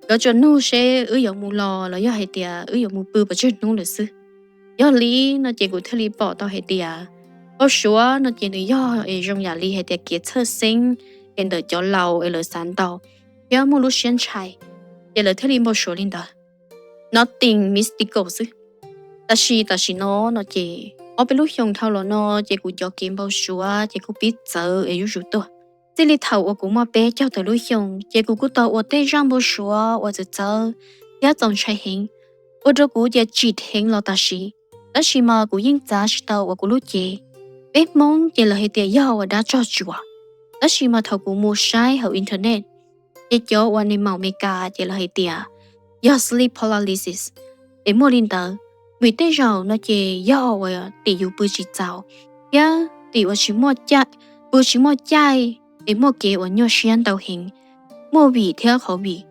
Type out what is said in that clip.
Nkawd tsuas nug seb wb yuav mus los los yog hais tias wb yuav mus pw pes tsawg hnub lawm xwb. Yog li no ces kuv thiaj li pom tau hais tias npau suav no ces nws yog es zoo yam li hais tias kev txhawj xeeb es ntawm cov laus es lawv xav ntaus thiab muaj lub siab ntshai, ces lawv thiaj li npau suav li ntawd. Nothing mystical xwb. Tab sis tam sim no no ces ob peb lub xyoo dhau los no ces kuv cov kev npau suav ces kuj pib txawv es zuj zus tuaj. Txij li thaum uas kuv muaj peb caug tawm lub xyoo ces kuv kuj tau ua tej zaj npau suav uas txawv txawv thiab txaus ntshai heev, ua rau kuv ces tsim dheev los tam sim. Tab sis mas kuv yeej txav tsis tau uas kuv lub cev, peb Hmoob ces lawv hais tias yog uas dab tsog tsuas. Tab sis mas thaum kuv mus saib hauv internet, ces cov uas nws maum Meskas ces lawv hais tias yog sleep paralysis. Es muaj li ntawd, vim tej zaum no ces yog uas tim yus pw tsis txaus, thiab tim uas tsis muaj, pw tsis muaj caij, es muaj kev uas nyuaj siab ntau heev, muaj vim thiab qhov vim.